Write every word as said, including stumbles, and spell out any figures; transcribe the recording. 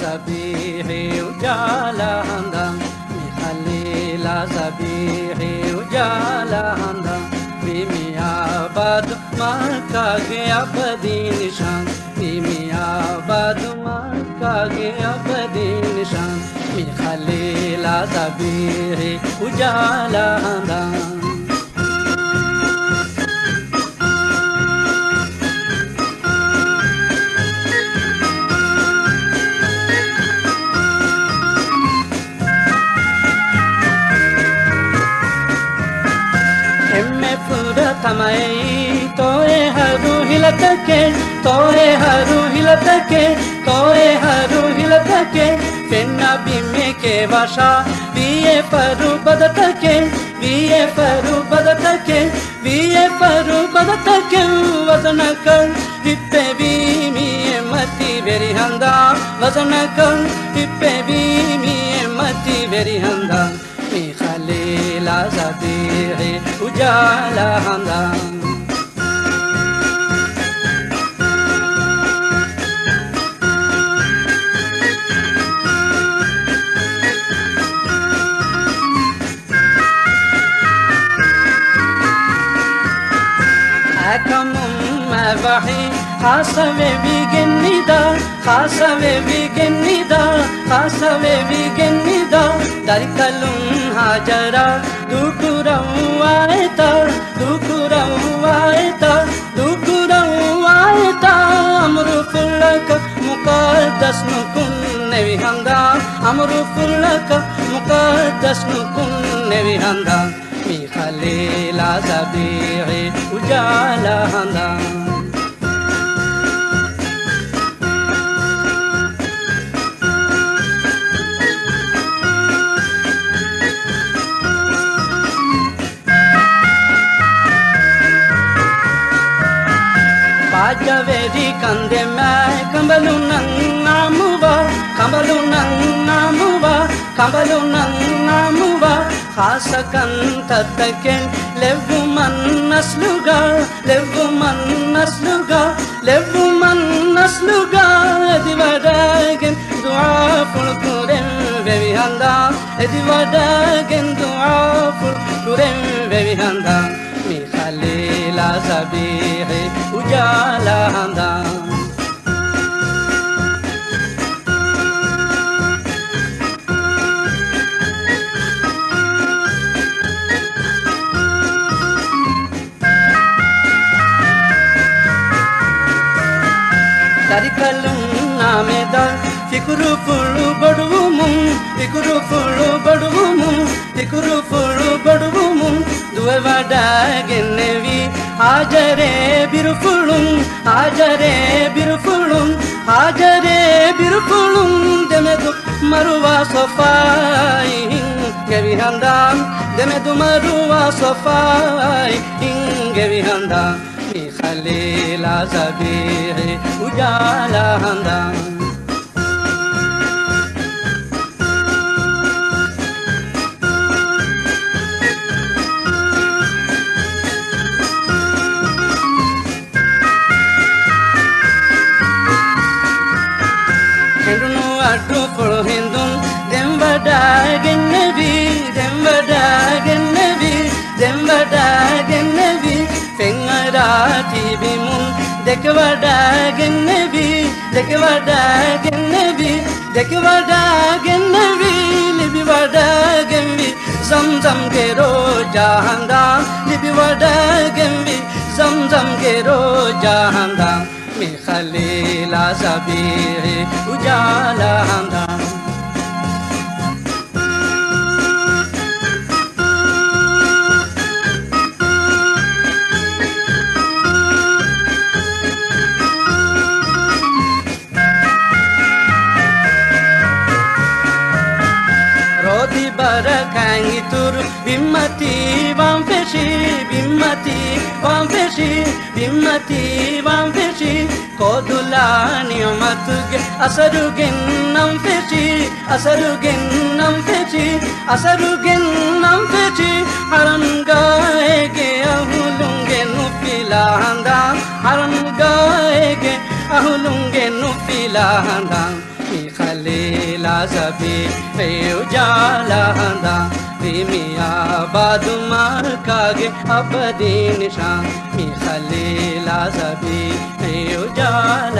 ޒަބީހީ އުޖާލާ ހަނދާން، މި ޚަލީލާ ޒަބީހީ އުޖާލާ ހަނދާން، ވީ މިއާބާދު މައްކާގެ އަބަދީ ނިޝާން، ވީ މިއާބާދު މައްކާގެ އަބަދީ ނިޝާން، މި ޚަލީލާ ޒަބީހީ އުޖާލާ ހަނދާން. އެންމެ ފުރަތަމައެއީ ތޯއެހާރު ހިލަތަކެއް، ތޯއެހާރު ހިލަތަކެއް، ތޯއެހާރު ހިލަތަކެއް، ފެންނަ ބިމެކޭ ވަށާ ވީއެފާރު ބަދަތަކެއް، ވީއެފާރު ބަދަތަކެއް، ވީއެފާރު ބަދަތަކެއް، ވަޒަނަކަށް ހިއްޕެވީ މީ އެ މަތިވެރި ހަނދާން، ވަޒަނަކަށް ހިއްޕެވީ މީ އެ މަތިވެރި ހަނދާން، މި ޚަލީލާ ޒަބީހީ އުޖާލާ ހަނދާން. އާކަމުން މާވަހީ ޚާއްޞަވެވިގެން ނިދާ، ޚާއްޞަވެވިގެން ނިދާ، ޚާއްޞަވެވިގެން ނިދާ، ދަރިކަލުން ހާޖަރާ ދޫކުރައްވާ އެތާ، ދޫކުރައްވާ އެތާ، ދޫކުރައްވާ އެތާ، އަމުރުފުޅަކަށް މުޤައްދަސް ނުކުންނެވި ހަނދާން، އަމުރުފުޅަކަށް މުޤައްދަސް ނުކުންނެވި ހަނދާން، މި ޚަލީލާ ޒަބީހީ އުޖާލާ ހަނދާން. ބާއްޖަވެރި ކަންދެމާ ކަނބަލުންނަށް އާއްމުވާ، ކަނބަލުންނަށް އާއްމުވާ، ކަނބަލުންނަށް އާއްމުވާ، ޚާއްޞަ ކަންތައްތަކެއް ލެއްވުމަށް ނަސްލުގަ، ލެއްވުމަށް ނަސްލުގަ، ލެއްވުމަށް ނަސްލުގަ، އެދިވަޑައިގެން ދުޢާފުޅު ކުރެން ވެވި ހަނދާން، އެދިވަޑައިގެން ދުޢާފުޅު ކުރެން ވެވި ހަނދާން، މި ޚަލީލާ ޒަބީހީ އުޖާލާ ހަނދާން. ދަރިކަލުންނާ މެދަށް ފިކުރުފުޅު ބޮޑުވުމުން، ފިކުރުފުޅު ބޮޑުވުމުން، ފިކުރުފުޅު ބޮޑުވުމުން، ދުވެވަޑައިގެންނެވި ހާޖަރޭ ބިރުފުޅުން، ހާޖަރޭ ބިރުފުޅުން، ހާޖަރޭ ބިރުފުޅުން، ދެމެދު މަރުވާ ޞަފާއި ހިނގެވި ހަނދާން، ދެމެދު މަރުވާ ޞަފާއި ހިނގެވި ހަނދާން، މި ޚަލީލާ ޒަބީހީ އުޖާލާ ހަނދާން. ކެނޑުނު އަޑުފުޅު ހިނދުން ދެން ވަޑައިގެންނެވީ، ދެން ވަޑައިގެންނެވީ، ދެން ވަޑައިގެންނެވީ. ފެންއަރާ ތިބިމުން ދެކެވަޑައިގެންނެވީ، ދެކެވަޑައިގެންނެވީ، ދެކެވަޑައިގެންނެވީ. ލިބިވަޑައިގެންވީ ޒަމްޒަމްގެ ރޯޖާ ހަނދާން، ލިބިވަޑައިގެންވީ ޒަމްޒަމްގެ ރޯޖާ ހަނދާން، މި ޚަލީލާ ޒަބީހީ އުޖާލާ ހަނދާން. ރޯދި ބަރަކާތް އިތުރު ބިންމަތީ ވާން ފެށީ، ބިންމަތީ ވާން ފެށީ، ބިންމަތީ ވާން ފެށީ. ކޯދުލާ ނިޢުމަތުގެ އަސަރުގެން ނަން ފެށީ، އަސަރުގެން ނަން ފެށީ، އަސަރުގެން ނަން ފެށީ. ޙަރަމްގައިގެ އަހުލުންގެ ނުފިލާ ހަނދާން، ޙަރަމްގައިގެ އަހުލުންގެ ނުފިލާ ހަނދާން. މި ޚަލީ ސަބީ އެ އުޖާލާ ހަނދާން، ވީމިޔާ ބާދު މައްކާގެ އަބަދީ ނިޝާން. މި ޚަލީލާ ސަބީ އެ އުޖާލާ